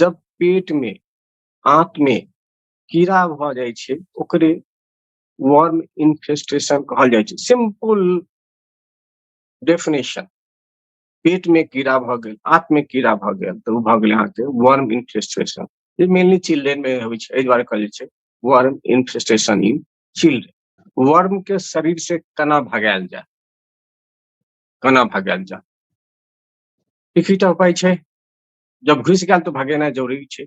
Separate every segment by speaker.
Speaker 1: जब पेट में, आंत में कीड़ा भऽ जाइ छै, ओकरे वर्म इन्फेस्टेशन कहल जाइ छै। सिंपल डेफिनेशन, पेट में कीड़ा भऽ गेल, आंत में कीड़ा भऽ गेल, तऽ ओ भऽ गेल अहाँके वर्म इन्फेस्टेशन, जे मेनली चिल्ड्रेन में होइ छै। एहि दुआरे कहल जाइ छै worm infestation in children. Worm के शरीर से केना भगायल जाय, केना भगायल जाय, एकहिटा उपाय छै। जब घुसि गेल तऽ भगेनाइ जरूरी छै।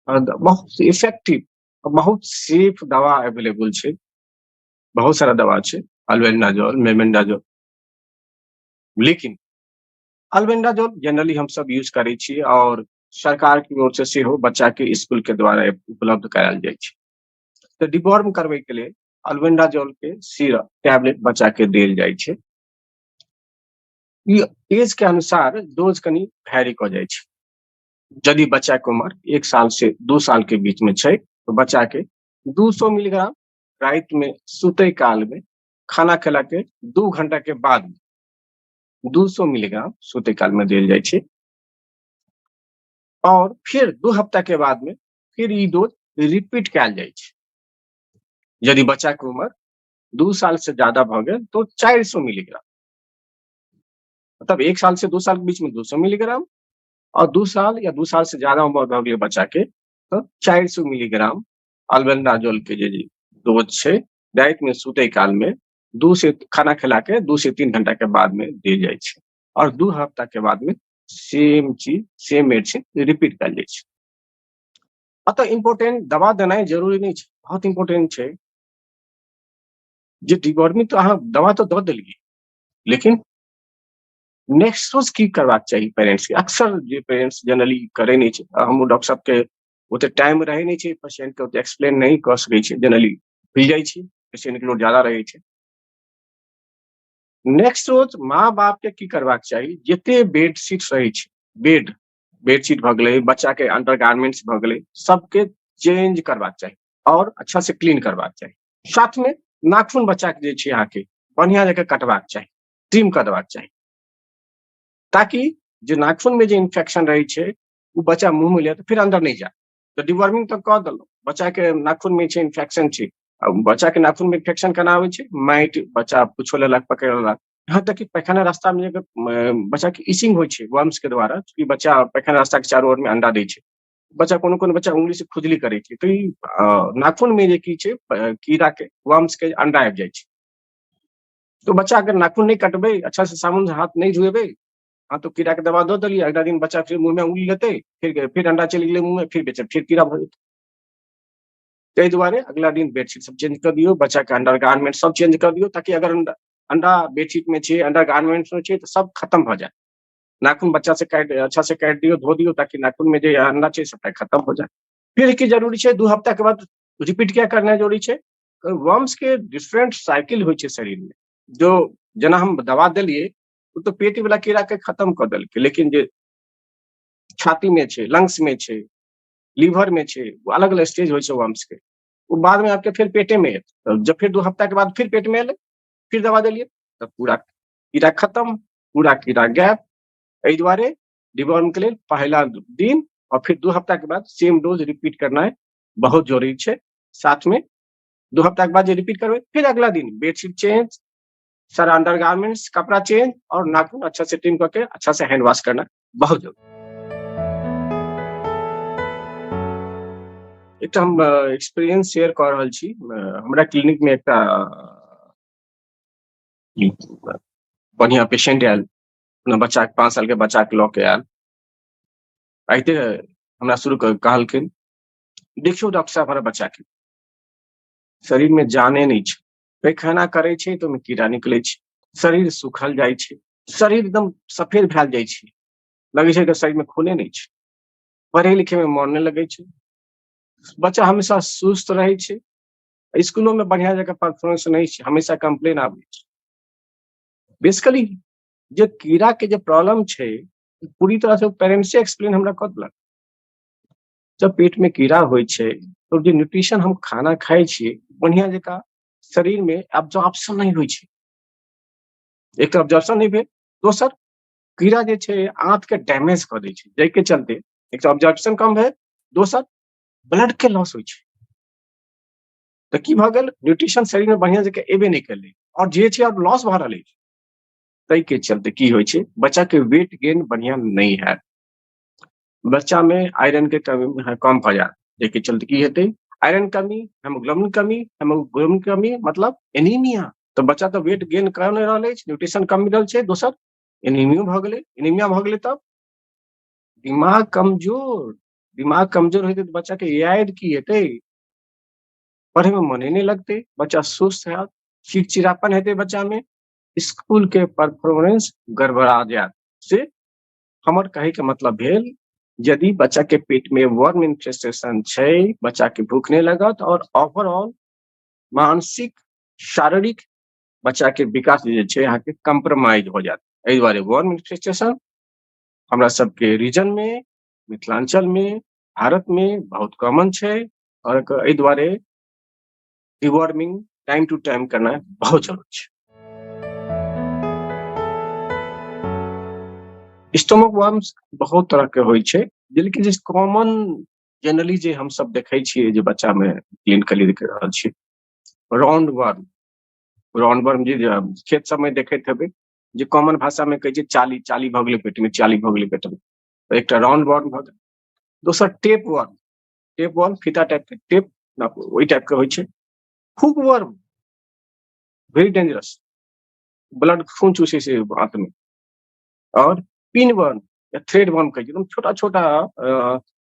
Speaker 1: बहुत इफेक्टिव, बहुत सेफ दवा अवेलेबल छै, बहुत सारा दवा छै, अल्बेंडाजोल, मेबेंडाजोल। लेकिन अल्बेंडाजोल जनरली हम सब यूज करै छी और सरकार की ओर से सेहो बच्चा के स्कूल के द्वारा उपलब्ध करायल जाइ छै। तऽ डिवॉर्म करबै के लेल अल्बेंडाजोल के सिरप टैबलेट बच्चा के देल जाइ छै। ई एज के अनुसार डोज कनि वैरी कऽ जाइ छै। यदि बच्चा के उम्र 1 साल से 2 साल के बीच में छै तो बच्चा के 200 मिलीग्राम राति में सुतै काल में, खाना खेला के 2 घंटा के बाद 200 मिलीग्राम सुतै काल में देल जाइ छै। और फिर 2 हफ्ता के बाद में फिर ई डोज रिपीट कयल जाइ छै। यदि बच्चा के उम्र 2 साल से ज्यादा भऽ गेल तो 400 मिलीग्राम, मतलब 1 साल से 2 साल के बीच में 200 मिलीग्राम और 2 साल या 2 साल से ज्यादा उम्र भऽ गेलै बच्चा के तो 400 मिलीग्राम अल्बेंडाजोल के जे डोज छै राति में सुतै काल में 2 से खाना खिला के 2 से 3 घंटा के बाद में देल जाइ छै। और 2 हफ्ता के बाद में सेम चीज, सेम मेडिसिन रिपीट कयल जाइ छै। अतः इम्पोर्टेंट दवा देनाइ जरूरी नहि छै, बहुत इम्पोर्टेंट छै जे डिवॉर्मिंग तो अहाँ दवा तो दऽ देलियै, लेकिन नेक्स्ट रोज की करबाक चाही पेरेंट्स के। अक्सर जे पेरेंट्स जनरली करै नहि छै, हमरो डॉक्टर साहब के ओते टाइम रहै नहि छै, पेशेंट के ओते एक्सप्लेन नहि कऽ सकै छै, जनरली भूलि जाइ छै, पेशेंट के लोड ज्यादा रहै छै। नेक्स्ट रोज माँ बाप के की करबाक चाही, जते बेडशीट रहै छै, बेडशीट भऽ गेलै, बच्चा के अंडर गार्मेंट्स भऽ गेलै, सबके चेंज करबाक चाही और अच्छा से क्लीन करबाक चाही। साथ में नाखून बच्चा के जे छै अहाँके बढ़िया जकाँ कटबाक चाही, ट्रिम कऽ देबाक चाही, ताकि जे नाखून में जे इन्फेक्शन रहै छै ओ बच्चा मुँह में लिया तऽ फिर अंदर नहि जाय। तऽ डिवॉर्मिंग तऽ कऽ देलहुँ, बच्चा के नाखून में छै इन्फेक्शन छै, आ बच्चा के नाखून में इन्फेक्शन केना आबै छै, माटि बच्चा कुछो लेलक पकड़ि लेलक, यहाँ तक कि पैखाना रास्ता में बच्चा के इचिंग होइ छै वर्म्स के द्वारा, कि बच्चा पैखाना रास्ता के चारू ओर में अंडा दै छै, बच्चा कोनो कोनो बच्चा उंगली से खुजली करै छै, तऽ ई नाखून में जे की छै कीड़ा के वर्म्स के अंडा आबि जाइ छै। तो बच्चा अगर नाखून नहि कटबै, अच्छा से साबुन से हाथ नहि धुएबै, हाँ तो कीड़ा के दवा दऽ देलियै, अगला दिन बच्चा फिर मुँह में उंगली लेतै, फिर अंडा चलि गेलै मुँह में, फिर बेचे फिर कीड़ा भऽ जेतै। ताहि दुआरे अगला दिन बेडशीट सब चेंज कऽ दियौ, बच्चा के अंडर गार्मेंट सब चेंज कऽ दियौ, ताकि अगर अंडा बेडशीट में छै, अंडर गार्मेंट्स में छै, तऽ सब खत्म भऽ जाय। नाखून बच्चा से काटि, अच्छा से काटि दियौ, धो दियौ, ताकि नाखून में जे अंडा छै सबटा खत्म हो जाय। फिर की जरूरी छै, 2 हफ्ता के बाद रिपीट क्या करना जरूरी छै, वर्म्स के डिफरेंट साइकिल होइ छै शरीर में, जो जेना हम दवा देलियै ओ तऽ पेट वाला कीड़ा के खत्म कऽ देलकै, लेकिन जे छाती में छै, लंग्स में छै, लीवर में छै, वो अलग अलग स्टेज होइ छै वर्म्स के, वो बाद में आपके फिर पेटे में एत, जब फिर 2 हफ्ता के बाद फिर पेट में एलै, फिर दवा देलियै तऽ पूरा कीड़ा खत्म, पूरा कीड़ा गायब। एहि दुआरे डिवॉर्म के लेल पहला दिन और फिर 2 हफ्ता के बाद सेम डोज रिपीट करनाइ बहुत जरूरी छै। साथ में 2 हफ्ता के बाद जे रिपीट करबै, फिर अगला दिन बेडशीट चेंज, सारा अंडर गार्मेंट्स कपड़ा चेंज और नाखून अच्छा से ट्रिम करके अच्छा से हैंड वॉश करना बहुत जरूरी। एकटा हम एक्सपीरियंस शेयर कऽ रहल छी। हमरा क्लिनिक में एकटा बढ़िया पेशेंट आयल, अपना बच्चा के 5 साल के बच्चा के लऽ के आयल। आइते हमरा शुरू कहलखिन, देखियौ डॉक्टर साहब हमरा बच्चा के शरीर में जाने नहि छै, पैखाना करै छै तऽ ओहिमे कीड़ा निकलै छै, शरीर सुखल जाइ छै, शरीर एकदम सफेद भेल जाइ छै, लगै छै कि शरीर में खूने नहि छै, पढ़े लिखे में मन नहि लगै छै, बच्चा हमेशा सुस्त रहै छै, स्कूलो में बढ़िया जगह परफॉर्मेंस नहि छै, हमेशा कंप्लेन आबै छै। बेसिकली जे कीड़ा के जे प्रॉब्लम छै पूरी तरह से पेरेंट्से एक्सप्लेन हमरा कऽ देलक। जब पेट में कीड़ा होइ छै तो जे न्यूट्रिशन हम खाना खाइ छियै बढ़िया जकाँ शरीर में एब्जॉर्प्शन नहि होइ छै। एक तऽ एब्जॉर्प्शन नहि भेल, दोसर कीड़ा जे छै आंत के डैमेज कऽ दै छै, जाहिके चलते एक तऽ ऑब्जॉर्प्शन कम भेल, दोसर ब्लड के लॉस होइ छै। तऽ की भऽ गेल, न्यूट्रिशन शरीर में बढ़िया जकाँ एबे नहि केलै और जे छै आब लॉस भऽ रहल अछि। ताहि के चलते की होइ छै, बच्चा के वेट गेन बढ़िया नहि हैत, बच्चा में आयरन के कमी कम भऽ जायत, जाहिके चलते की हेतै, आयरन कमी, हेमोग्लोबिन कमी, हेमोग्लोबिन कमी मतलब एनीमिया। तऽ बच्चा तऽ वेट गेन कर नहि रहल अछि, न्यूट्रिशन कम मिलल छै, दोसर एनीमियो भऽ गेलै। एनीमिया भऽ गेलै तब दिमाग कमजोर, दिमाग कमजोर हेतै तऽ बच्चा के याद की हेतै, पढ़े में मने नहि लगतै, बच्चा सुस्त हैत, चिड़चिड़ापन हेतै बच्चा में, स्कूल के परफॉर्मेंस गड़बड़ा जायत। से हमर कहे के मतलब भेल, यदि बच्चा के पेट में वर्म इन्फेस्टेशन छै, बच्चा के भूख नहि लगत और ओवरऑल मानसिक शारीरिक बच्चा के विकास जे छै अहाँके कम्प्रोमाइज हो जायत। एहि दुआरे वर्म इन्फेस्टेशन हमरा सबके रीजन में, मिथिलांचल में, भारत में बहुत कॉमन छै और एहि दुआरे डिवॉर्मिंग टाइम टू टाइम करना बहुत जरूरी छै। स्टोमक वर्म्स बहुत तरह के होइ छै, लेकिन जे कॉमन जनरली जे हम सब देखै छियै जे बच्चा में क्लिनिकली देख रहल छियै, राउंड वर्म। राउंड वर्म जे खेत सब में देखैत हेबै, जे कॉमन भाषा में कहै छै चाली, चाली भऽ गेलै पेट में, चाली भऽ गेलै पेट में, तऽ एकटा राउंड वर्म भऽ गेल। दोसर टेप वर्म, टेप वर्म फीता टाइप के, टेप ओहि टाइप के होइ छै। Hook worm very dangerous, blood खून चूसै छै आंत में। और पिन वर्म या थ्रेड वर्म कहै छै, एकदम छोटा छोटा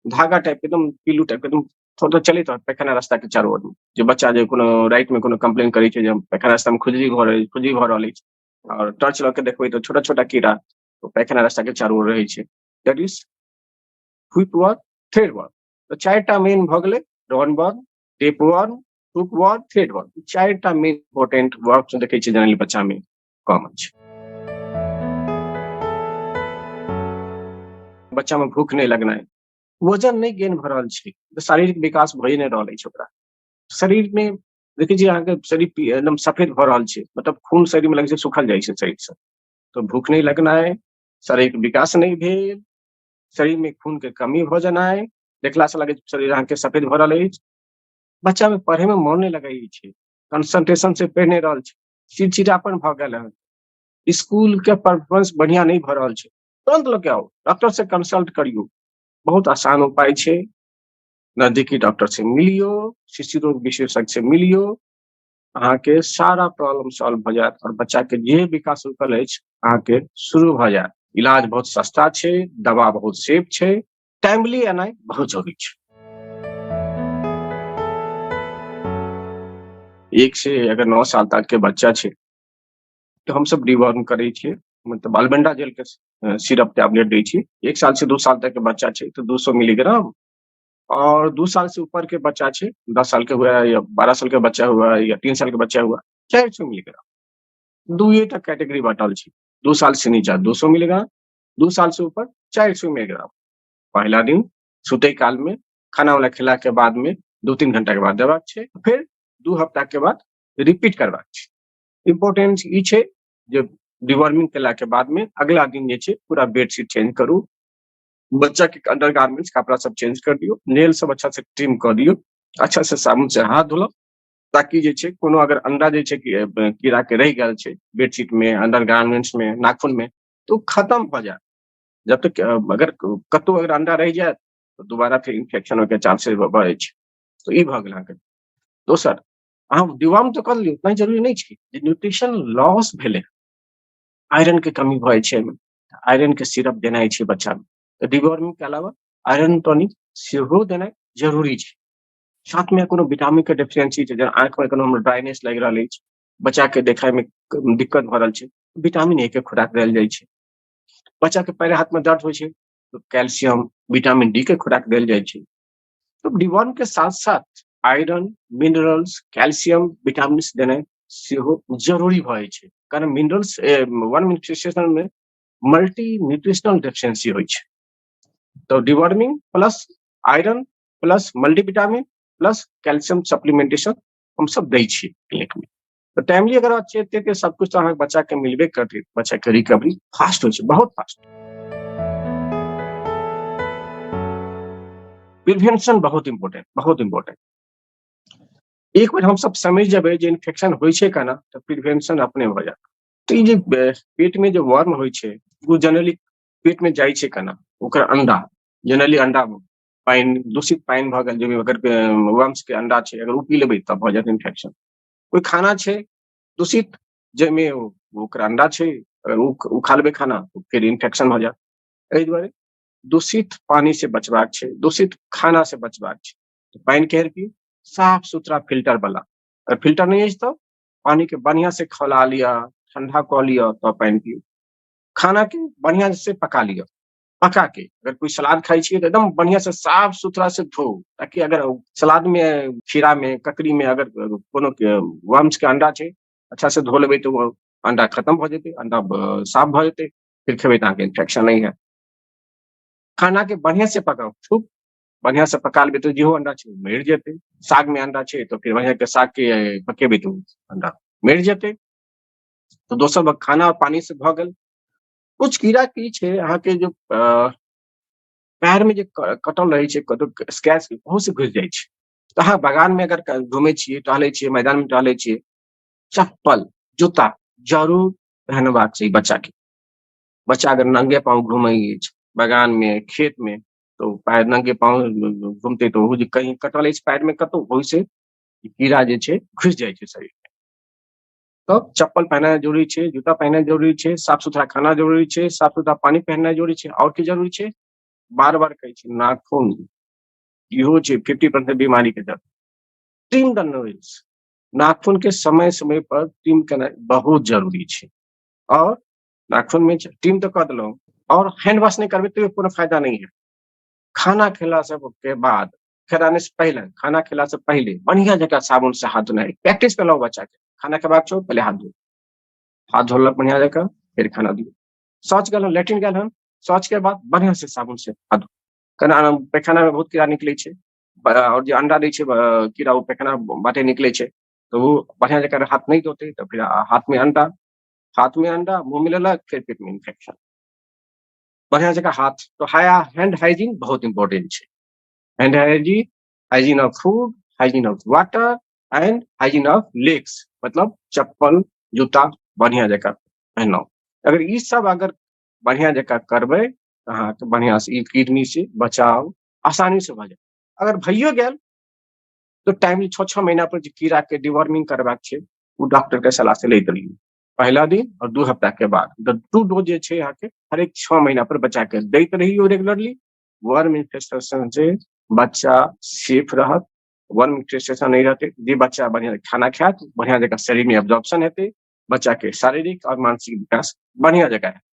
Speaker 1: धागा टाइप के, एकदम पिल्लू टाइप के, एकदम थोड़ा चलैत रहत पैखाना रास्ता के चारू ओर में। जे बच्चा जे कोनो राति में कोनो कंप्लेन करै छै जे हम पैखाना रास्ता में खुजली भऽ रहल, खुजली भऽ रहल अछि, और टॉर्च लऽ के देखबै तऽ छोटा छोटा कीड़ा पैखाना रास्ता के चारू ओर रहै छै, that is whip worm, thread worm. तऽ चारिटा मेन भऽ गेलै, round worm, tape worm, hook worm, thread worm. चारिटा मेन इम्पोर्टेंट वर्म देखै छियै जनरली बच्चा में कॉमन छै। बच्चा में भूख नहि लगनाइ, वजन नहि गेन भऽ रहल छै, तऽ शारीरिक विकास भए नहि रहल अछि ओकरा। शरीर में देखै छियै अहाँके शरीर एकदम सफेद भऽ रहल छै, मतलब खून शरीर में लगै छै सुखल जाइ छै शरीर से। तऽ भूख नहि लगनाइ, शारीरिक विकास नहि भेल, शरीर में खून के कमी भऽ जेनाइ, देखला से लगै छै शरीर अहाँके सफेद भऽ रहल अछि। बच्चा में पढ़े में मन नहि लगै छै, कंसंट्रेशन से पढ़ि नहि रहल छै, चिड़चिड़ापन भऽ गेल हन, स्कूल के परफॉर्मेंस बढ़िया नहि भऽ रहल छै, तुरंत लऽ के आउ, डॉक्टर से कंसल्ट करियौ। बहुत आसान उपाय छै, नजदीकी डॉक्टर से मिलियौ, शिशु रोग विशेषज्ञ से मिलियौ, अहाँके सारा प्रॉब्लम सॉल्व भऽ जायत और बच्चा के जे विकास रुकल अछि अहाँके शुरू भऽ जायत। इलाज बहुत सस्ता छै, दवा बहुत सेफ छै, टाइमली एनाइ बहुत जरूरी छै। 1 से अगर 9 साल तक के बच्चा छै तऽ हमसब डिवॉर्म करै छियै, मतलब अल्बेंडा जेल के सिरप टैबलेट दै छियै। 1 साल से 2 साल तक के बच्चा छै तऽ 200 मिलीग्राम, और 2 साल से ऊपर के बच्चा छै, 10 साल के हुआ या 12 साल के बच्चा हुआ या 3 साल के बच्चा हुआ, 400 मिलीग्राम। दुइये टा कैटेगरी बांटल छै, 2 साल से नीचा 200 मिलीग्राम, 2 साल से ऊपर 400 मिलीग्राम। पहला दिन सुतै काल में खाना वाना खेला के बाद में 2-3 घंटा के बाद देबाक छै, फिर 2 हफ्ता के बाद रिपीट करबाक छै। इम्पोर्टेंस ई छै जे डिवॉर्मिंग केला के बाद में अगला दिन जे छै पूरा बेडशीट चेंज करू, बच्चा के अंडर गार्मेंट्स कपड़ा सब चेंज कर दियौ, नेल सब अच्छा से ट्रिम कर दियौ, अच्छा से साबुन से हाथ धोलौ, ताकि जे छै कोनो अगर अंडा जे छै कीड़ा के रहि गेल छै बेडशीट में, अंडर गार्मेंट्स में, नाखून में, तो खत्म भऽ जायत। जब तक अगर कतौ अगर अंडा रहि जायत तऽ दोबारा फेर इन्फेक्शन होइके चांसेस बढ़ै छै। तऽ ई भऽ गेल अहाँके। दोसर, अहाँ डिवॉर्म तऽ कऽ लियौ, उतना जरूरी नहि छै जे न्यूट्रिशन लॉस भेलै, आयरन के कमी भऽ जाइ छै एहिमे, आयरन के सिरप देनाइ छै बच्चा मे, तऽ डिवॉर्मिंग के अलावा आयरन टॉनिक सेहो देनाइ जरूरी छै। साथ में कोनो विटामिन के डेफिशिएंसी छै, जेना आँखि में कोनो हमरा ड्राइनेस लागि रहल अछि, बच्चा के देखय में दिक्कत भऽ रहल छै, विटामिन ए के खुराक देल जाइ छै। बच्चा के पैर हाथ में दर्द होइ छै तऽ कैल्शियम, विटामिन डी के खुराक देल जाइ छै। तऽ डिवॉर्म के साथ साथ आयरन, मिनरल्स, कैल्शियम, विटामिन देनाइ सेहो जरूरी भऽ जाइ छै, कारण मिनरल्स वर्म इन्फेस्टेशन में मल्टी न्यूट्रिशनल डेफिशिएंसी होइ छै। तऽ deworming plus iron plus multivitamin plus calcium supplementation हमसब दै छियै क्लिनिक में। तऽ टाइमली अगर अहाँ चेक करके सब कुछ तऽ अहाँके बच्चा के मिलबे करतै, बच्चा के रिकवरी फास्ट होइ छै, बहुत फास्ट। प्रिवेंशन बहुत इम्पोर्टेंट, बहुत इम्पोर्टेंट। एक बेर हमसब समझि जेबै जे इन्फेक्शन होइ छै केना, तऽ प्रिवेंशन अपने भऽ जायत। तऽ ई जे पेट मे जे वर्म होइ छै ओ जनरली पेट मे जाइ छै केना? ओकर अंडा जनरली अंडा पानि, दूषित पानि भऽ गेल जाहिमे अगर वर्म्स के अंडा छै, अगर ओ पी लेबै तऽ भऽ जायत इन्फेक्शन। कोइ खाना छै दूषित जाहिमे ओकर अंडा छै, अगर ओ खा लेबै खाना तऽ फेर इन्फेक्शन भऽ जायत। एहि दुआरे दूषित पानी से बचबाक छै, दूषित खाना से बचबाक छै। पानि केहन पीयू? साफ सुथरा फिल्टर वाला। अगर फिल्टर नहि अछि तऽ पानी के बढ़िया से खौला लिअ, ठंडा कऽ लिअ तब पानि पीयू। खाना के बढ़िया से पका लिअ, पका के अगर कोई सलाद खाइ छियै तऽ एकदम बढ़िया से साफ सुथरा से धो, ताकि अगर सलाद में, खीरा में, ककड़ी में अगर कोनो वर्म्स के अंडा छै, अच्छा से धो लेबै तऽ ओ अंडा खत्म भऽ जेतै, अंडा साफ भऽ जेतै, फिर खेबै तऽ अहाँके इन्फेक्शन नहि हैत। खाना के बढ़िया से पकाउ, खूब बढ़िया से पका लेबै तऽ जेहो अंडा छै मरि जेतै। साग में अंडा छै तऽ फिर बढ़िया के साग के पकेबै तऽ अंडा मरि जेतै। तऽ दोसर खाना और पानी से भऽ गेल। कुछ कीड़ा की छै अहाँके जो पैर में जे कटल रहै छै, कतौ स्क्रैच बहुत से घुसि जाइ छै। तऽ अहाँ बगान में अगर घुमै छियै, टहलै छियै, मैदान में टहलै छियै, चप्पल जूता जरूर पहनबाक चाही बच्चा के। बच्चा अगर नंगे पाँव घुमै अछि बगान में, खेत में, तऽ पैर नंगे पाँव घुमतै तऽ ओहो जे कहीं कटल अछि पैर में कतौ, ओहिसे कीड़ा जे छै घुसि जाइ छै शरीर में। तऽ चप्पल पहिनाइ जरूरी छै, जूता पहिनाइ जरूरी छै, साफ सुथरा खाना जरूरी छै, साफ सुथरा पानी पहिनाइ जरूरी छै। आओर की जरूरी छै? बार बार कहै छी, नाखून इहो छै 50% बीमारी के जड़। ट्रिम द नेल्स, नाखून के समय समय पर ट्रिम केनाइ बहुत जरूरी छै। और नाखून में ट्रिम तऽ कऽ देलहुँ, और हैंड वॉश नहि करबै तैयो कोनो फायदा नहि है। खाना खेला सब के बाद, खेलाने से पहिले, खाना खेला से पहिले बढ़िया जकाँ साबुन से हाथ धोनाइ प्रैक्टिस केलहुँ बच्चा के। खाना खेबाक छौ पहिले हाथ धो, हाथ धोलक बढ़िया जकाँ, फेर खाना दियौ। शौच गेल हन, लैट्रिन गेल हन, शौच के बाद बढ़िया से साबुन से हाथ धो। केना पैखाना में बहुत कीड़ा निकलै छै, और जे अंडा दै छै कीड़ा ओ पैखाना बाटे निकलै छै, तऽ ओ बढ़िया जकाँ हाथ नहि धोतै तऽ फिर हाथ में अंडा, हाथ में अंडा मुंह में लेलक, फिर पेट में इन्फेक्शन। बढ़िया जकाँ हाथ तो हैंड हाइजीन बहुत इम्पोर्टेंट छै। Hand hygiene, hygiene of food, hygiene of water and hygiene of legs, मतलब चप्पल जूता बढ़िया जकाँ पहनाउ। अगर ई सब अगर बढ़िया जकाँ करबै तऽ अहाँके बढ़िया से ई किडनी से बचाव आसानी से भऽ जायत। अगर भइयो गेल तऽ टाइमली 6-6 महीना पर जे कीड़ा के डिवॉर्मिंग करबाक छै ओ डॉक्टर के सलाह से लैत रहियौ, पहला दिन और 2 हफ्ता के बाद। तऽ 2 डोज जे छै अहाँके हरेक 6 महीना पर बच्चा के दैत रहियौ रेगुलरली। वर्म इन्फेस्टेशन से बच्चा सेफ रहत, वर्म इन्फेस्टेशन नहि रहतै। जे बच्चा बढ़िया खाना खायत, बढ़िया जकाँ शरीर में एब्जॉर्प्शन हेतै, बच्चा के शारीरिक और मानसिक विकास बढ़िया जकाँ हेतै।